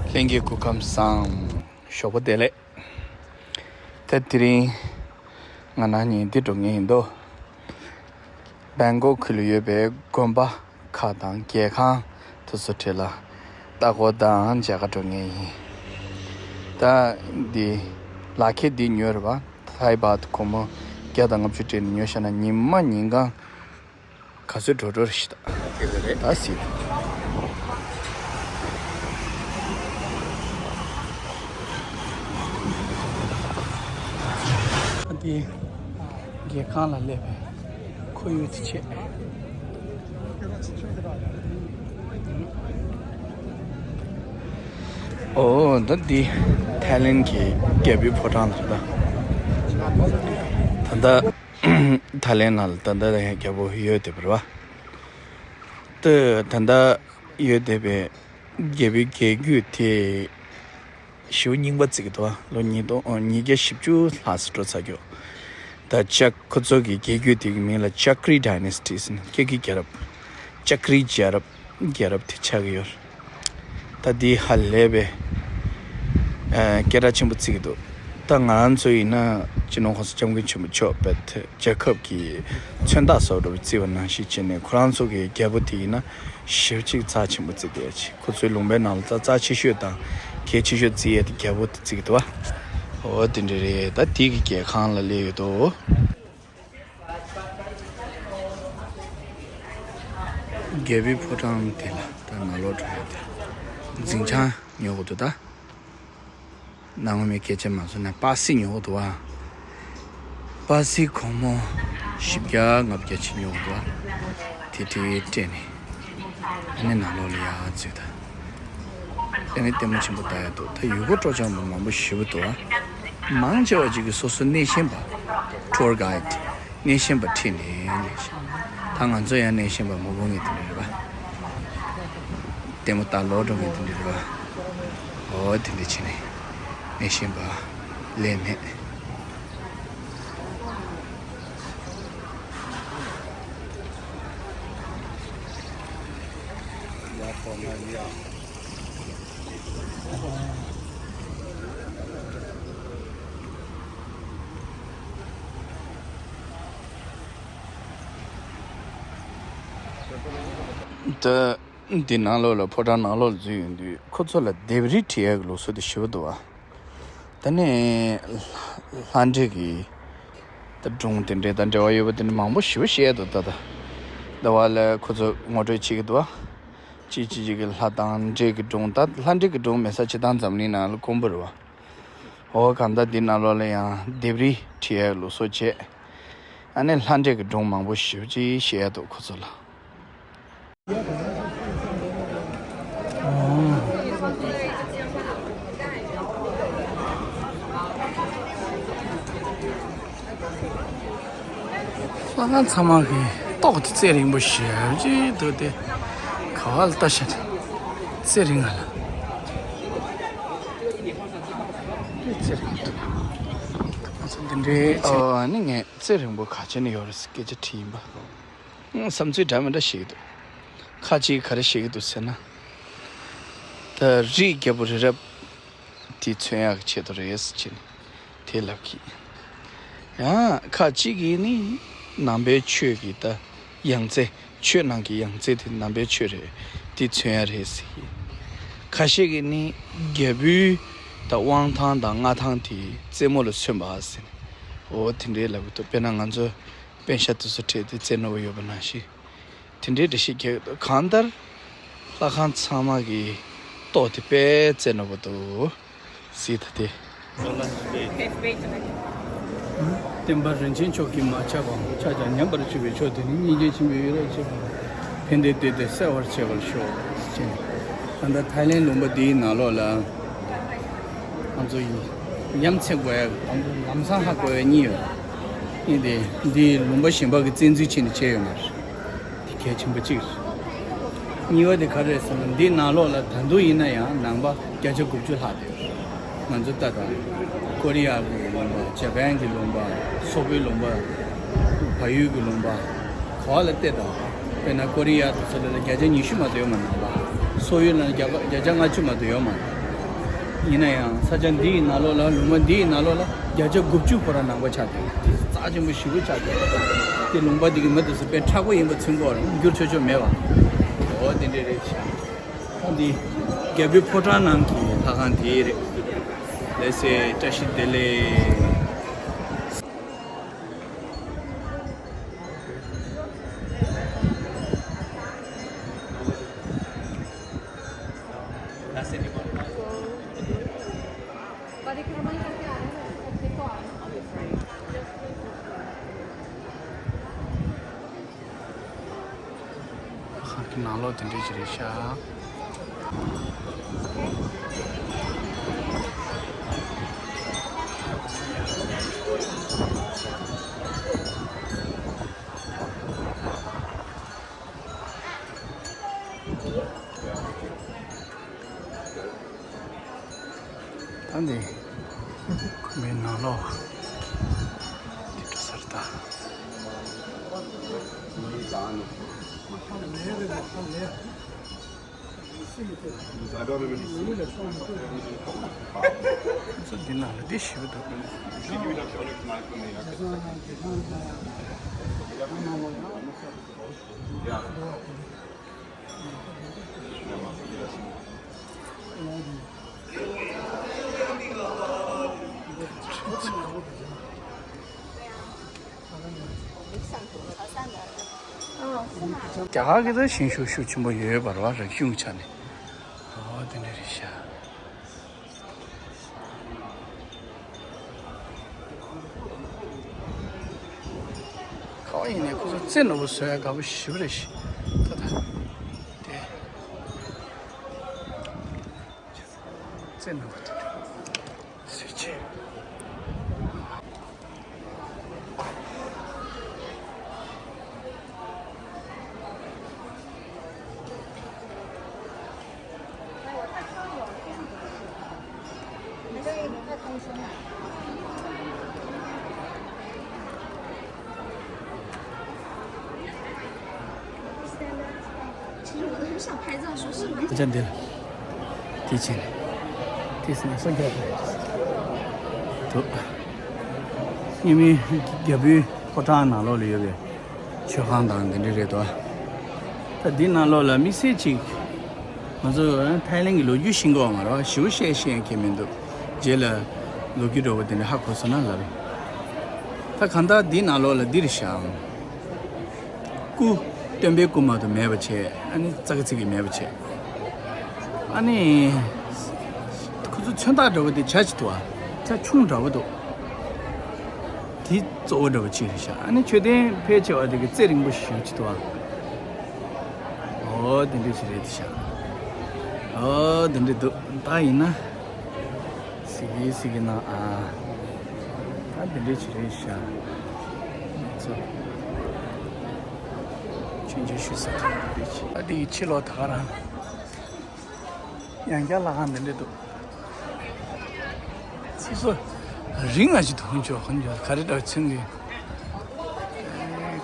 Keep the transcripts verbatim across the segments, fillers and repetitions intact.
ལྷན་རྒྱས་སྐུ་ཁམས་བཟང་། ཞོགས་པ་བདེ་ལེགས། ད་དེ་རིང་ང་ནང་ཉིན་འདི་འགྲོ་ངེས་ཡིན་འདུག་བེང་ཀོག་ཁུལ་ལ་ཡོད་པའི་དགོན་པ་ཁག་དང་རྒྱལ་ཁང་དེ་ཚོ་འཕྲད་ལ་ལྟ་སྐོར་དང་མཇལ་ཁ་འགྲོ་ངེས་ཡིན། ད་འདི་ལག་ཁྱེར་འདི་ཉོས་རེད་པ། ཐའི་བྷ་ཐི་སྒོར་མོ་བརྒྱ་དང་ལྔ་བཅུ་སྤྲད་ནས་ཉོས་བཞག་ན་ཉི་མ་ཉིན་གང་ག་ཚོད་འགྲོ་འགྲོ་རེད་ཤི་ད། ད་སྲིད། ཨ་དེ་རྒྱལ་ཁང་ལ་སླེབས་པའི་ཁོར་ཡུག་དེ་བྱས། ཨོ་ད་འདི་ཐའི་ལེན་གྱི་རྒྱལ་པོའི་ཕོ་བྲང་ལ་རེད་ད། ད་ལྟ་ཐའི་ལེན་ལ་ད་ལྟ་རྒྱལ་པོ་ཡོད་བསྡད་པ་རེད་བ། ད་ད་ལྟ་ཡོད་བསྡད་པའི་རྒྱལ་པོའི་རྒྱལ་རྒྱུད་དེ་ཞེ་པོ་རྙིང་པ་བརྩི་གི་འདུག་བ། ལོ་ཉིས་སྟོང་ཨོ་ཉིས་བརྒྱ་བཞི་བཅུ་ལྷག་ཙམ་འགྲོ་ཚར་རྒྱུ། ད་ཅག་ཁོ་ཚོ་གི་རྒྱལ་རྒྱུད་དེ་གི་མིང་ལ་ཅག་རི་ཌའི་ནེ་སི་ཊི་ཟེར་ནས་ཀེ་ཀི་རྒྱལ་རབས། ཅག་རི་རྒྱལ་རབས། རྒྱལ་རབས་དེ་ཆགས་ཀྱི་ཡོད། ད་འདི་ཧ་ལས་པའི་ཨ་སྐད་གྲགས་ཆེན་པོ་བརྩི་གི་འདུག་ད་ང་རང་ཚོ་ཡིན་ན་སྤྱི་ནོར་༸གོང་ས་༸སྐྱབས་མགོན་ཆེན་པོ་མཆོག་པད་རྒྱལ་ཁབ་ཀྱི་མཚོན་རྟགས་བཟོ་འདྲ་བརྩི་བ་ནང་བཞིན་བྱས་ནས་ཁོ་རང་ཚོ་གི་རྒྱལ་པོ་དེ་ཡིན་ན་ཞེ་པོ་ཅིག་རྩ་ཆེན་པོ་བརྩི་བསྡད་ཡ་ཅིག་ཁོ་ཚོའི་ལུང་པའི་ནང་ལ་རྩ་རྩ་ཆེ་ཤོས་དང་གལ་ཆེ་ཤོས་བརྩི་ཡ་དེ་རྒྱལ་པོ་དེ་བརྩི་གི་འདུག་བ། འོ་དེ་འདྲ་རེད། ད་དེ་གི་རྒྱལ་ཁང་ལ་སླེབས་ཡོད་དོ། རྒྱལ་པོའི་ཕོ་བྲང་དེ་ལ་ད་ནང་ལོགས་འགྲོ་ཡ་དེ་འཛིན་བྱང་ཉོ་དགོས་འདུག་ད། ནང་མི་སྐད་ཆ་མ་བཟོ་ན་པ་སི་ཉོ་དགོས་འདུག་ཨ། པ་སི་སྒོར་མོ་བཞི་བརྒྱ་ལྔ་བརྒྱ་ཅིག་ཉོ་དགོས་འདུག་ཨ། དེ་དེ་སྤྲད་ནས་ཨ་ནི་ནང་ལོགས་ལ་ཡར་འཛུལ་ད། ཨ་ནི་ལྟད་མོ་ཆེན་པོ་ལྟ་ཡ་འདུག་ད་ཡུལ་སྐོར་སྤྲོ་འཆམ་པ་མང་པོ་ཞེ་པོ་འདུག་ཨ། མང་ཆེ་བ་ཅིག་གིས་སོ་སོ་སྣེ་ཤན་པ། ཊུར་གྷའི་ཌི། སྣེ་ཤན་པ་ཁྲིད་ནས་ལས་ཤིང་། ད་ང་ཚོ་ཡང་སྣེ་ཤན་པ་མང་པོ་ངེས་དེ་འདྲ་རེད་པ། ལྟད་མོ་ལྟ་ལོག་འགྲོ་མཁན་དེ་འདྲ་རེད་པ། འོ་དེ་འདྲ་བྱས་ནས་སྣེ་ཤན་པ་ལས་མེད། ད་འདི་ནང་ལོགས་ལ་ཕོ་བྲང་ནང་ལོགས་ལ་འཛུལ་ཡོང་དུས་ཁོ་ཚོ་ལ་ལྡེབས་རིས་བྲིས་ཡག་གི་ལུགས་སྲོལ་དེ་ཞེ་པོ་འདུག་བ། ད་ནི་ལྷ་འདྲེ་གི་ད་སྒྲུང་དེ་འདྲའི་ད་འབྲེལ་བ་ཡོད་པ་དེ་འདྲ་མང་པོ་ཞེ་པོ་བཤད་འདུག་ད་ད་ད་བ་ལ་ཁོ་ཚོ་ངོ་སྤྲོད་བྱེད་ཀྱི་འདུག་བ། གཅིག་གཅིག་གཅིག་གི་ལྷ་དང་འདྲེ་གི་སྒྲུང་ད་ལྷ་འདྲེ་གི་སྒྲུང་མེད་ས་ཅི་ཐང་འཛམ་གླིང་ནང་ལ་དཀོན་པོ་རེད་བ། འོ་གང་ལྟར་འདི་ནང་ལོགས་ལ་ཡང་ལྡེབས་རིས་བྲིས་ཡག་ལུགས་སྲོལ་བྱས། ཨ་ནི་ལྷ་འདྲེ་གི་སྒྲུང་མང་པོ་ཞེ་པོ་ཅིག་བཤད་ཡག་འདུག་ཁོ་ཚོ་ལ། ལྷ་ཁང་ཚང་མ་གི་ཏོག་དེ་རྩེ་རིང་པོ་ཞེ་པོ་ཅིག་འདུག་སྟེ། ག་བ་ལ་ལྟ་ཤ་རྩེ་རིང་ང་ལ། རྩེ་རིང་འདུག་ཨ་ཚོ་འདི་འདྲའི་ཨོ་ཨ་ནི་ངས་རྩེ་རིང་པོ་ག་བྱས་ནས་ཡོད་རེད་ཟེར་སྐད་ཆ་དྲིས་ཡིན་པ། བསམ་ཚུལ་འདྲ་མི་འདྲ་བཤད་ཀྱི་འདུག་ཁ་ཅིག་ག་རེ་བཤད་ཀྱི་འདུག་ཟེར་ན། ད་རིའི་རྒྱལ་པོ་རི་རབ་དེ་མཚོན་ཡག་གི་ཆེད་དུ་རེད་ཟེར་བྱས་ནས་དེ་ལབ་ཀྱི། ཡང་ཁ་ཅིག་གིས་ནི་ནང་པའི་ཆོས་ཀྱི་ད་ཡང་རྩེ་ཆོས་ནང་གི་ཡང་རྩེ་དེ་ནང་པའི་ཆོས་རེད་དེ་མཚོན་ཡག་རེད་ཟེར་གྱི། ཁ་ཤས་ཀྱིས་ནི་རྒྱལ་པོའི་ད་དབང་ཐང་དང་མངའ་ཐང་དེ་རྩེ་མོ་ལ་མཚོན་པ་ཟེར་ནས་འོ་དེ་འདྲའི་ལབ་ཀྱི་འདུག་དཔེར་ན་ང་ཚོ་པེན་ཤ་དེ་ཚོ་ཁྲིད་དེ་རྩེ་ནོར་བུ་ཡོད་པ་ནང་བཞིན། དེ་འདྲའི་འགྲེལ་བཤད་རྒྱག་གི་འདུག་གང་ལྟར་ལྷ་ཁང་ཚང་མ་གི་ཏོག་དེ་དཔེ་རྩེ་ནོར་བུ་འདུག་ཟེར་ད་དེ། བསྟན་པ་རིན་ཆེན་མཆོག་གིས་མ་ཆག་པའམ་ཆག་ཀྱང་ཉམས་པར་བྱེད་པའི་ཕྱོགས་དེ་ནི་སྙིང་རྗེ་ཆེན་པོའི་ཡུལ་ལ་བྱེད་པ། ཕན་བདེའི་བདེ་སྟེ་གསལ་བར་བྱེད་པར་ཤོག་ཅེས། ད་ལྟ་ཐའི་ལེན་ལུང་པ་འདིའི་ནང་ལོགས་ལ་ང་ཚོ་ཡིན་ཡ་མཚན་དགོས་ཡ་དང་པོ་ལམ་སང་ཧ་གོ་ཡ་གཉིས་ཡོད། གཉིས་དེ་འདིའི་ལུང་པ་གཞན་པ་གི་བཙན་འཛུལ་བྱས་ནས་བྱས་ཡོད་མ་རེད། དེ་གལ་ཆེན་པོ་གཅིག་རེད། གཉིས་པ་དེ་ག་རེ་རེད་ཟེར་ན་འདིའི་ནང་ལོགས་ལ་ད་དུང་ཡིན་ན་ཡང་ནང་པ་བརྒྱ་ཆ་དགུ་བཅུ་ལྷག་དེ་ཡོད་རེད། ང་ཚོ་ལྟ་དང་། ཀོ་རི་ཡ་གི་ལུང་པ། ཇ་པན་གྱི་ལུང་པ། སོག་པོའི་ལུང་པ། བལ་ཡུལ་གྱི་ལུང་པ། ག་བ་ལ་བལྟས་དང་། དཔེར་ན་ཀོ་རི་ཡ་དེ་ཚོ་ལ་བརྒྱ་ཆ་ཉི་ཤུ་མ་གཏོགས་ཡོད་མ་རེད་ནང་པ། སོག་ཡུལ་ལ་བརྒྱ་ཆ་ལྔ་བཅུ་མ་གཏོགས་ཡོད་མ་རེད། ཡིན་ན་ཡང་ས་ཆ་འདི་ཡི་ནང་ལོགས་ལ། ལུང་པ་འདི་ཡི་ནང་ལོགས་ལ་བརྒྱ་ཆ་དགུ་བཅུ་ཁོ་རང་ནང་པ་ཆགས་ཀྱི་ཡོད། དེ་རྩ་ཆེན་པོ་ཞེ་པོ་ཆགས་ཀྱི་ཡོད། དེ་ལུང་པ་འདི་གི་མི་དེ་ཚོ་དཔེ་མཁྲེགས་པོ་ཡིན་པ་མཚོན་གྱི་ཡོད་རེད། འགྱུར་ཆོག་ཆོག་མེད་པ། འོ་དེ་འདྲ་རེད་ཤག་ཨ་འདི་རྒྱལ་པོའི་ཕོ་བྲང་ནང་གི་ལྷ་ཁང་དེ་རེད། ལགས་སེ། བཀྲ་ཤིས་བདེ་ལེགས། ཁང་གི་ནང་ལོགས་དེ་འདྲ་ཞིག་རེད་ཤག་ད་འདི་ཁོ་མོའི་ནང་ལོགས་འདི་འགྲོ་ས་རེད་ད། ཚོ་འདི་ནང་ལ་འདི་ཞེ་པོ་འདུག་རྒྱ་གར་གྱི་ད་ཞིང་ཤུགས་ཤུགས་ཆེན་པོ་ཡོད་པ་རེད་བ། རིག་གཞུང་ཆ་ནས། ཨོ་དེ་འདྲ་རེད་ཤག་ག་བ་ཡིན་ནའི་ཁོ་ཚོ་རྩེ་ནོར་བུ་བཟོ་ཡ་དགའ་པོ་ཞེ་པོ་རེད་ཤག་ད་ད་དེ་རྩེ་ནོར་བུ་དེ་འདྲ་བཟོས་བྱས། ད་ཆ་འདིར་དེ་ཕྱིན་དེ་སེང་སེང་རྒྱབ་དུ། སྔོན་མའི་རྒྱལ་པོའི་ཕོ་བྲང་ནང་ལོགས་ལ་ཡོད་པའི་མཆོད་ཁང་དང་འདི་འདྲ་རེད་དོ། ད་འདི་ནང་ལོགས་ལ་དམིགས་བསལ་ཅིག་ང་ཚོ་ཐའི་ལེན་གྱི་ལོ་རྒྱུས་ཤེས་ཀྱི་ཡོད་མ་རེད་བ། ཞེ་པོ་བཤད་ཤེས་མཁན་མི་འདུག་རྗེས་ལ་ལོ་རྒྱུས་འདྲ་བོ་དེ་འདྲ་ཧ་གོ་སོང་ན་ལབ། ད་གང་ལྟར་འདི་ནང་ལོགས་ལ་འདི་རེད་ཤག་སྐུ། སྟོན་པའི་སྐུ་མ་གཏོགས་མེད་པ་བྱས། ཨ་ནི་ཙག་གི་ཙིག་གི་མེད་པ་བྱས། ཨ་ནི་ཁོ་ཚོ་མཚོན་རྟགས་འདྲ་བོ་དེ་བྱ་ཅིག་འདུག་ཨ། བྱ་ཆུང་འདྲ་བོ་འདུག་དེ་གཙོ་བོ་འདྲ་བོ་ཅིག་རེད་ཤག་ཨ་ནི་མཆོད་རྟེན་ཕལ་ཆེ་བ་དེ་གི་རྩེ་རིང་པོ་ཞེ་པོ་ཅིག་འདུག་ཨ། ཨོ་དེ་འདྲ་ཞིག་རེད་ཤག་ཨོ་དེ་འདྲ་འདུག་ད་ཡིན་ན། སི་གི་སི་གི་ན་ཨ། ད་འདི་འདྲས་ཅིག་རེད་ཤག་ཚོ་ཆུང་ཆུང་ཞུ་ས་དེ་འདྲས་ཅིག་ཨ་འདི་ཕྱི་ལོགས་ད་ག་རང་ཡང་བསྐྱར་ལྷ་ཁང་འདི་འདྲས་འདུག་སོ་སོ་རིང་ང་ཞིག་མཐོང་ཆོག་ཁོང་ཚོ་ག་རེ་འདྲ་ཚུན་གི་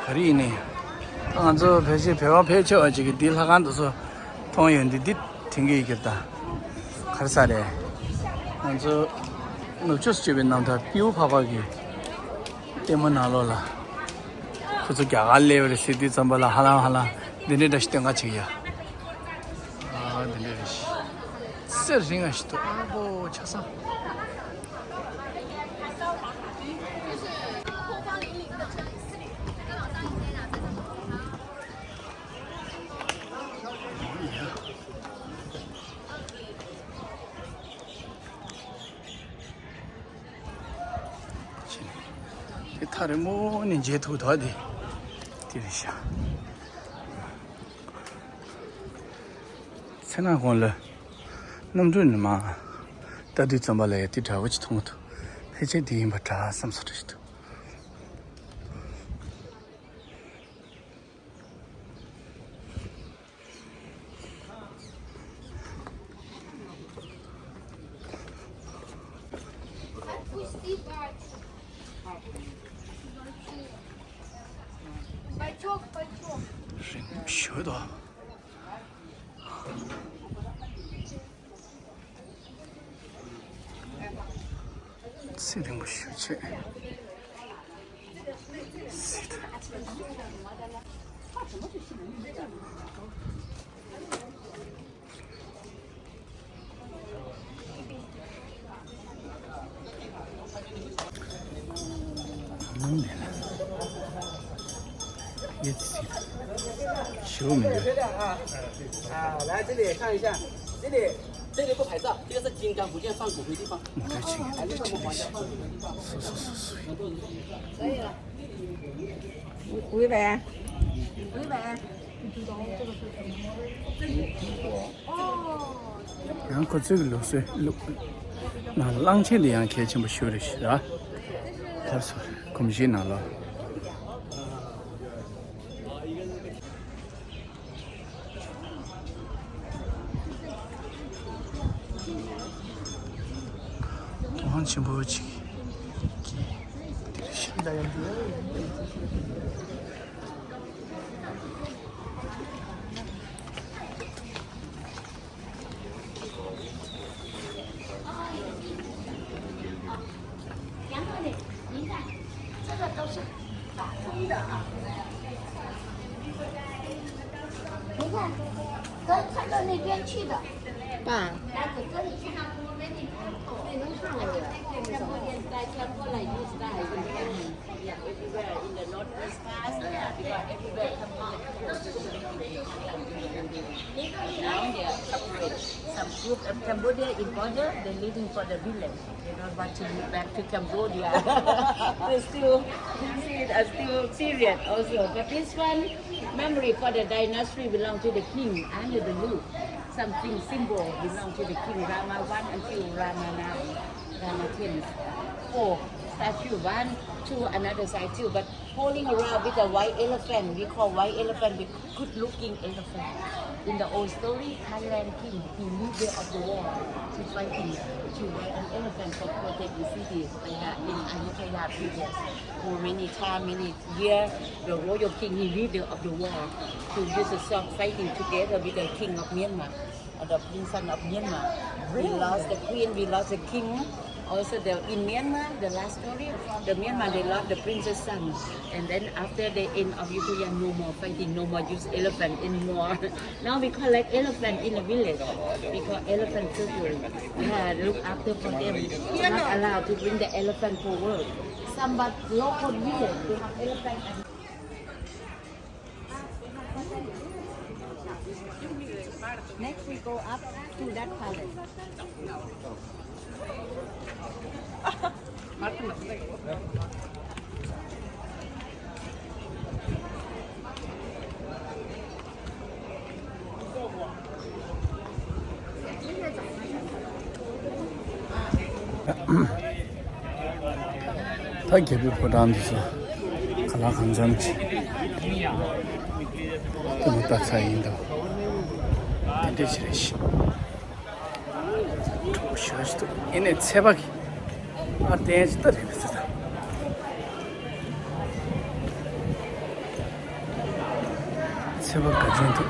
ག་རེ་ཡིན་ནའི་ང་ཚོ་ཕལ་ཆེར་བོད་པ་ཕལ་ཆེ་བ་ཅིག་གིས་འདི་ལྷ་ཁང་འདི་ཚོ་མཐོང་ཡོད་འདི་འདི། དེང་གི་ཡི་གེར་ད་གར་ས་རེད། ང་ཚོ་ནུབ་ཕྱོགས་སུ་སྤྱོད་པའི་རྣམ་ཐར་པིའུ་འཕགས་པ་གི་ལྟད་མོ་ནང་ལོགས་ལ་ཁོ་ཚོ་རྒྱ་གར་སླེབས་པ་རེད་ཟེར་དུས་ཙམ་པ་ལ་ཧ་ལམ་ཧ་ལམ་འདི་འདྲའི་འདྲ་ཞིག་སྟོན་ག་བྱེད་ཀྱི་ཡ། ཨ་འདི་འདྲ་རེད་ཤག་གསེར་རིང་ང་ཞིག་འདུག་ཨ་བོ་ཆགས་སོང་། དེ་ཐག་རིང་མོ་ནས་མཇལ་ཐུབ་ཐག་དེ་དེ་རེད་ཤག་མཚན་ནག་གོང་ལ་གནམ་གྲུ་ནས་མར་ལྟ་དུས་ཙམ་པ་ལ་ཡ་དེ་འདྲ་བོ་ཅིག་མཐོང་གི་འདུག་ཕལ་ཆེར་དེ་ཡིན་པ་འདྲ་བསམ་ས་འདྲ་ཞིག་འདུག་རིང་ཞུ་དོ། ཚེ་རིང་པོ་ཞུ་ཆེད། ཞུ་མི་འདུག 啊，来这里看一下，这里这里不拍照，这个是金刚不见放骨灰地方。我这请，这请，是是是是。可以了。 五百，五百。ཡང་ཁོ་ཚོའི་ལུགས་སྲོལ་ལུགས་ནང་གླང་ཆེན་འདི་ཡང་གལ་ཆེན་པོ་ཞིག་རེད་ཤག་ར། ཁ་སོ་གོམས་གཤིས་ནང་ལ། དབང་ཆེན་པོ་ཅིག་གིས་དེར་ཤར། Everywhere in the northwest part, yeah, because everywhere Cambodian people are living in the building. Now they are separate. Some group of Cambodia in border, they're leaving for the village. They don't want to move back to Cambodia. They still, they are still Syrian also. But this one, memory for the dynasty belong to the king and the youth. Something symbol belong to the king, Rama one until Rama nine, Rama ten. Four, statue one, two, another statue, but holding around with a white elephant, we call white elephant, the good looking elephant. In the old story, Thailand king, he leader of the war, to fighting, to wear an elephant for protect the city, like that in Ayutthaya period. For many time, many year, the royal king, he leader of the war, to use a sword fighting together with the king of Myanmar, or the princess of Myanmar. We lost the queen, we lost the king. Also, the, in Myanmar, the last story, the Myanmar, they lost the princess son. And then after the end of Ayutthaya, no more fighting, no more use elephant anymore. Now we collect elephant in the village because elephant circle, yeah, look after for them. Not allowed to bring the elephant for work. Some but local village, they have elephant and Next, we go up to that palace. ད་རྒྱལ་པོའི་ཕོ་བྲང་འདི་ཚོ་ག་ལ་གང་འཚམ་ཅིག་ཏུ་མོ་ལྟ་ཚར་ཡིན་འདུག་དེ་འདྲ་ཞིག་རེད་ཤག་གྲོགས་ཤོར་ཞིག་འདུག་ཡིན་ནའི་ཚད་པ་གི་ཨ་བསྟན་ཅིག་ལྟ་རེད་པས་ཟེར། ད་ཚད་པ་ག་ཅན་འདུག་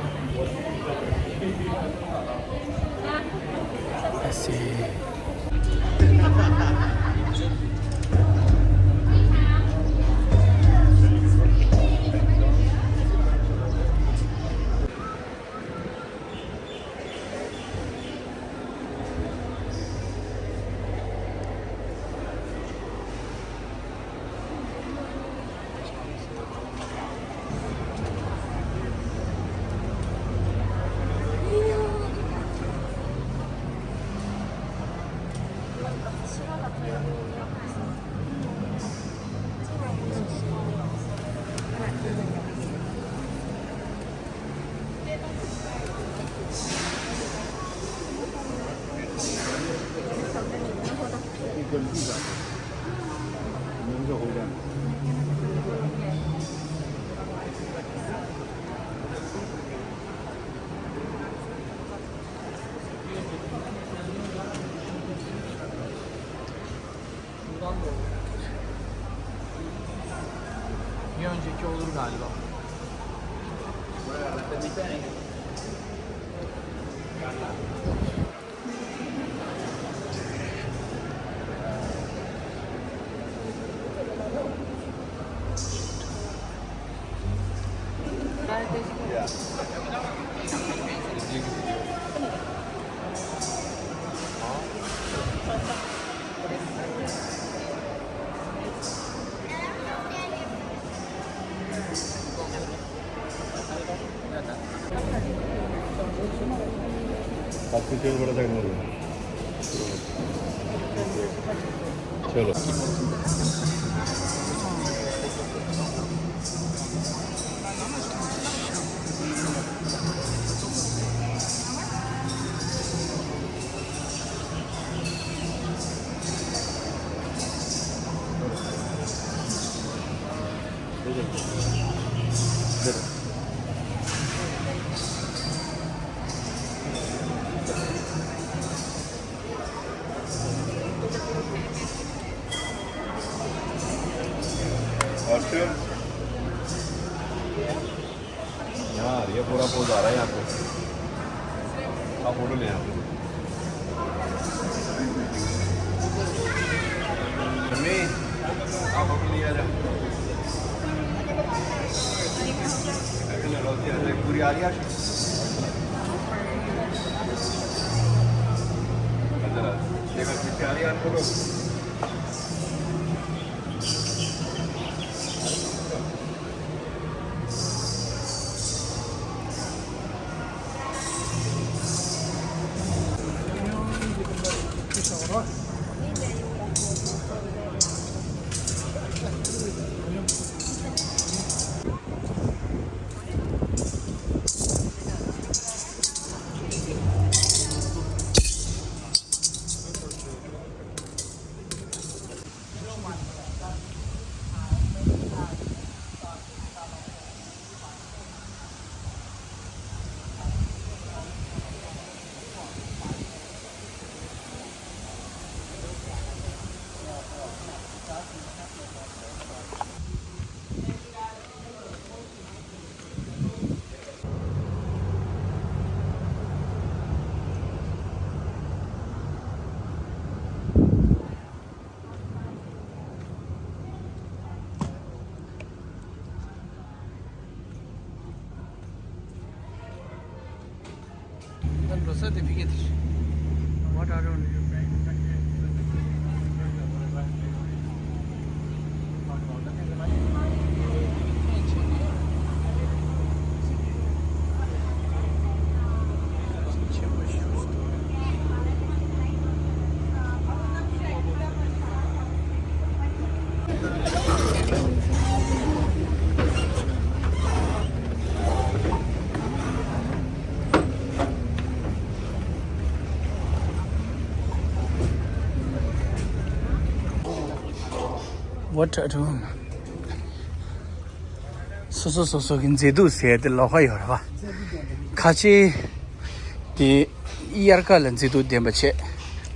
ཨ་སེ། Niye önce iki olur galiba? तेल बड़ा साइड में हो गया। चलो। यार, ये पूरा पोज आ रहा है यहाँ पे। आप फोटो ले यहाँ पे। मम्मी, आप फोटो ले आ जाओ। पूरी आ रही है। देखो, पीछे आ रही है photo. What a room. སོ་སོ་སོ་སོ་གི་མཛེས་སྡུག་ཟེར་དེ་ལོགས་ཀ་ཡོད་རེད་བ། ཁ་ཤས་དེ་དབྱར་ཁ་ལ་མཛེས་སྡུག་ལྡན་པ་བྱས།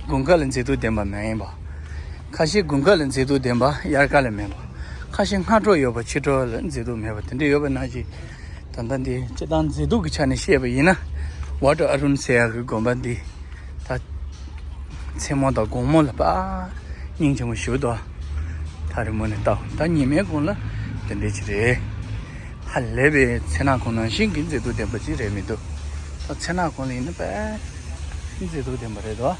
དགུན་ཁ་ལ་མཛེས་སྡུག་ལྡན་པ་མེད་པ། ཁ་ཤས་དགུན་ཁ་ལ་མཛེས་སྡུག་ལྡན་པ་དབྱར་ཁ་ལ་མེད་པ། ཁ་ཤས་སྔ་དྲོ་ཡོད་པ་ཕྱི་དྲོ་ལ་མཛེས་སྡུག་མེད་པ་དེ་འདྲ་ཡོད་པ་ནང་བཞིན། ད་ལྟ་འདི་སྤྱིར་བཏང་མཛེས་སྡུག་གི་ཆ་ནས་བཤད་པ་ཡིན་ན། ཝ་ཊར་ཨ་རུན་ཟེར་ཡག་གི་དགོན་པ་འདི། ད་མཚན་མོ་དང་དགོང་མོ་ལ་དཔེ་སྙིང་རྗེ་མོ་ཞེ་པོ་འདུག་ད་རིང་མོ་ནས་ལྟ། ད་ཉི་མའི་གུང་ལ་དེ་འདྲ་ཅིག་རེད། ཧ་ལས་པའི་མཚན་ནག་གུང་ནང་བཞིན་གྱི་མཛེས་སྡུག་ལྡན་པ་ཅིག་རེད་མི་འདུག་ད་མཚན་ནག་གུང་ལ་ཡིན་ན་དཔེ་མཛེས་སྡུག་ལྡན་པ་རེད་དོ།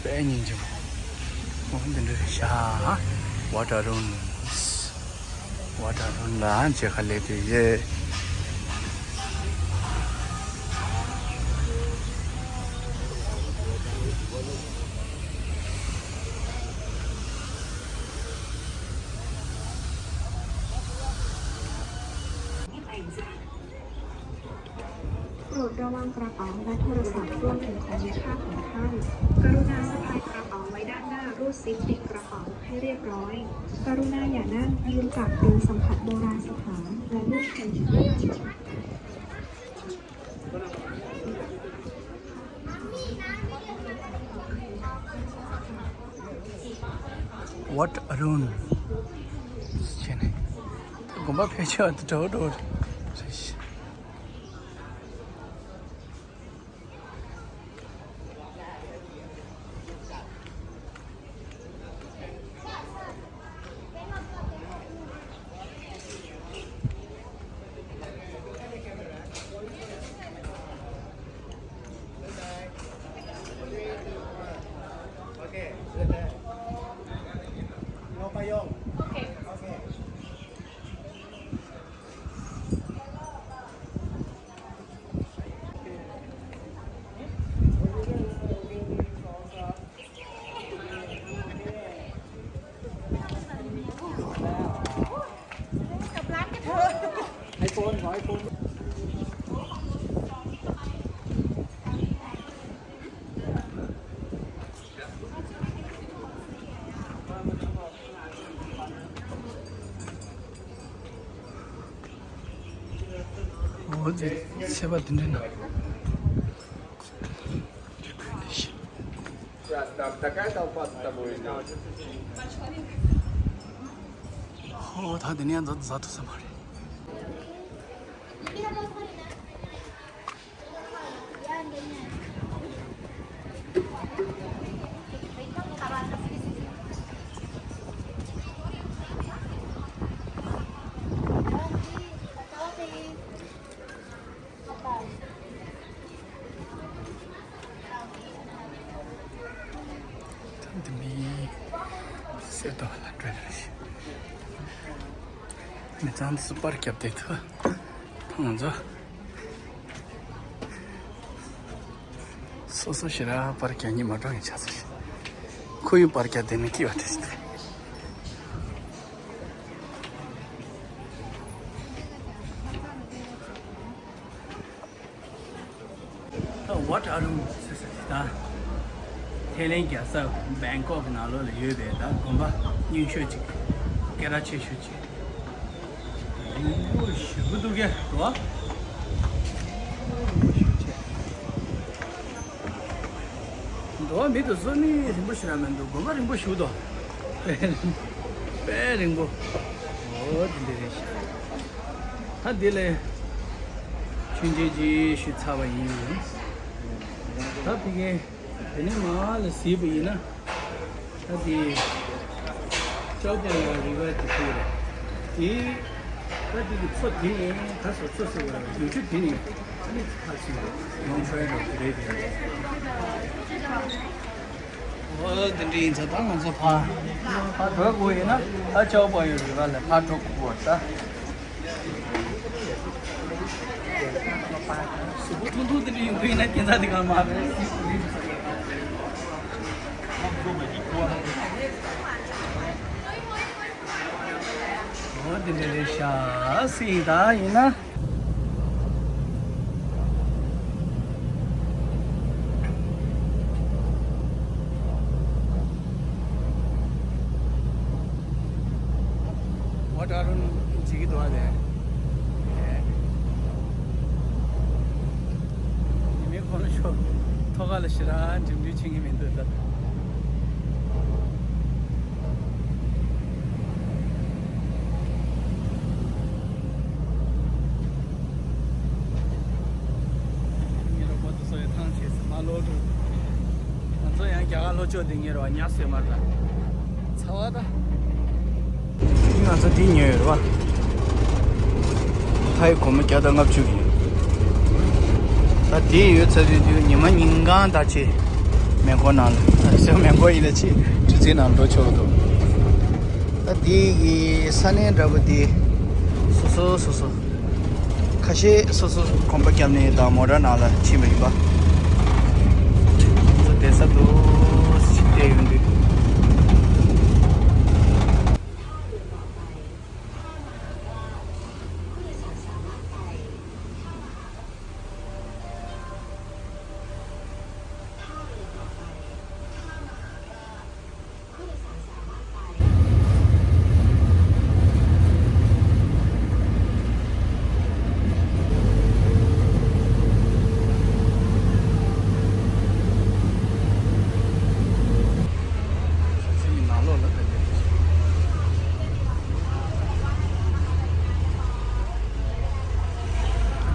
དཔེ་སྙིང་རྗེ་མོ། འོ་འདི་འདྲ་རེད་ཤག་ཝ་ཊར་ཨ་རུན། ཝ་ཊར་ཨ་རུན་ལ་མཇལ་ཁ་སླེབས་བསྡད་ཡོད། Thank you. โปรดระวังกระเป๋าและโทรศัพท์รวมถึงของมีค่าของท่าน กรุณาสะพายกระเป๋าไว้ด้านหน้ารูดซิปปิดกระเป๋าให้เรียบร้อย กรุณาอย่านั่ง ยืน จับ หรือสัมผัสโบราณสถานและเลือกใช้ที่นั่ง What a room. དགོན་པ་ཕལ་ཆེར་འདི་འདྲ་བོ་འདྲ་བོ་རེད། Okay. ཚེས་པ་དེ་འདྲ་ན། Там такая толпа за тобой идёт. ཧོ། ད་དེ་ནས་ཡང་འཛག་འཛག་ཐུབ་ས་མ་རེད། ད་འདི་མི་གསེར་རྡོ་ལ་འགྲོ་ཡ་རེད། མི་ཚང་འདི་ཚོ་པར་རྒྱབ་བསྡད་འདུག་ད་ང་ཚོ་སོ་སོ་ཞེ་དྲག་པར་རྒྱག་སྙིང་མ་འདོད་མཁན་ཆགས་ཚར་རེད། ཁོ་ཡང་པར་རྒྱག་བསྡད་ནས་སྐྱིད་པ་དེ་ཞིག་འདུག་ད་ཝ་ཊ་རུམ་ཟེར་ས་དེ་དང་། ཐའི་ལེན་རྒྱལ་ས་བེང་ཀོག་གི་ནང་ལོགས་ལ་ཡོད་པའི་ད་དགོན་པ་རྙིང་ཤོས་ཅིག་སྐད་གྲགས་ཆེ་ཤོས་ཅིག་རིང་པོ་ཞེ་པོ་འདུག་གས་འགྲོ། འགྲོ་བ་མི་དེ་ཚོ་ནི་རིང་པོ་ཞིག་རང་མི་འདུག་དགོན་པ་རིང་པོ་ཞིག་འདུག་དཔེ་རིང་པོ། འོ་དེ་འདྲ་རེད་ཤག་ད་འདི་ལས་ཆུང་ཆུང་ཅིག་ཞུས་ཚར་བ་ཡིན། ད་ཕ་གི་དེ་ནས་མར་ལ་གཟིགས་པ་ཡིན་ན། ད་དེ་ཅའོ་པ་ཡ་རི་ཝར་དེ་ཚོ་རེད། དེ་ད་དེ་གི་མཚོ་དེ་ནས་ད་སོ་སོ་སོ་བ་རྒྱུན་ཆུ་དེ་ནས་ཨ་ནི་ཕར་ཕྱིན་ཡོང་ཆོག་ཡ་རེད་དེ་རེད་དེ། འོ་དེ་འདྲ་ཡིན་ཙང་ད་ང་ཚོ་ཕར་ཕར་འགྲོ་དགོས་ཡིན་ན་ད་ཅའོ་པ་ཡ་རི་ཝར་ལ་ཕར་འགྲོ་དགོས་པ་རེད་ད། གཟུགས་པོ་ཐུང་ཐུང་དེ་འདྲ་ཡོང་གི་ཡིན་ན་ཁྱེད་ཚ་དེ་ག་མ་རེད། འོ་དེ་འདྲ་རེད་ཤག་སྲིད་ད་ཡིན་ན། ཝ་ཊ་རུམ་བྱེད་ཀྱི་འདུག་བ་དེ། ཉི་མའི་འཁོར་ལོ་ཤོར། ཐོག་ཁ་ལ་ཞེ་དྲག་འགྲིམ་འགྲུལ་བྱེད་ཀྱི་མི་འདུག་ད། ཉེ་རབས་པ་དེ་ཚོ་ཡི་ཐང་ཆད་ཟིན་མ་ལོག་འགྲོ། ང་ཚོ་ཡང་རྒྱ་གར་ལྷོ་ཕྱོགས་དེ་ཉེ་རུ་བ་ཉ་སོས་མར་ལ་ཚ་བ་ད། ང་ཚོ་དེ་ཉོས་ཡོད་རེད་བ། ཐའི་སྒོར་མོ་བརྒྱ་དང་ལྔ་བཅུ་གི། ད་དེ་ཡོད་ཚར་དུས་དུས་ཉི་མ་ཉིན་གང་ད་ཆེ། མེ་འཁོར་ནང་ལ་ཨ་སེ་མེ་འཁོར་ཡིན་ན་ཆེ་གྲུ་ཆེན་ནང་འགྲོ་ཆོག་འདུག་ད་དེ་གི་ས་གནས་འདྲ་པོ་དེ་སོ་སོ་སོ་སོ། ཁ་ཤས་སོ་སོ་གོམ་པ་བརྒྱབ་ནས་དང་མོ་ཊ་ནང་ལ་ཕྱིན་པ་ཡིན་པ། ཚོ་བསྡད་ས་འདུག་ཅིག་བལྟས་ཡོང་དུས།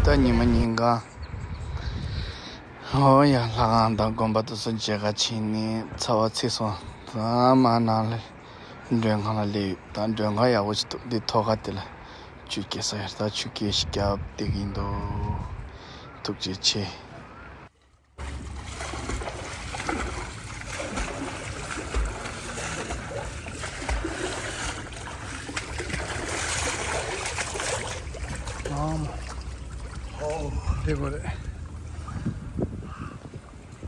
ད་ཉི་མ་ཉིན་གང་། ཨོ་ཡ། ལྷ་ཁང་དང་དགོན་པ་དེ་ཚོ་མཇལ་ཁ་ཕྱིན་ནས་ཚ་བ་ཚིག་སོང་། ད་མ་ནང་ལ་མགྲོན་ཁང་ལ་སླེབས་ཡོད། ད་མགྲོན་ཁང་ཡག་པོ་ཞིག་འདུག་འདི་ཐོག་ཁ་དེ་ལ་ཆུ་སྐྱེལ་ས་ཡོད། ད་ཆུ་སྐྱེལ་ཞིག་རྒྱབ་བསྡད་ཀྱི་འདུག་ཐུགས་རྗེ་ཆེ། ཨ་མ། ཨོ། དེ་གོ་རེད།